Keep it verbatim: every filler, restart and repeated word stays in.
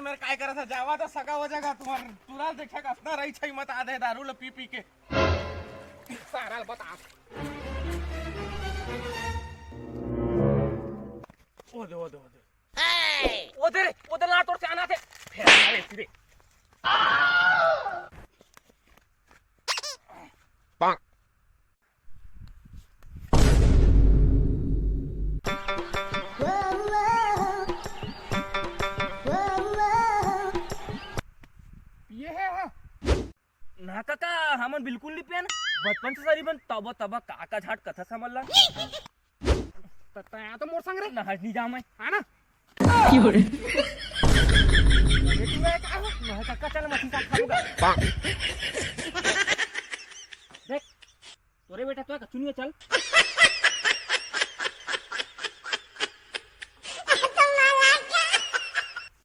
मेर काय करत हे, जावा तो सगा हो जाएगा तुम्हार। तुरंत देखे कतना रही छई मत आधे दारू ल पी पी के। सारा ल बता। ओ दे, ओ दे, ओ दे। ओ दे रे, ओ दे ना तोर से आना थे। फेर मारे सीधे। पिए हे, हाँ? ना काका, हमन बिल्कुल नहीं पियन। बचपन से सरी बन तब तब का का झाट कथा समझ ला। त तैं आ तो मोर संग रे। ना, हट नहीं जा मैं। आ ना। क्यों रे? ये तू है का? मैं काका चल मछली साग खाऊंगा। देख, तोरे बेटा तो कछु नहीं है, चल।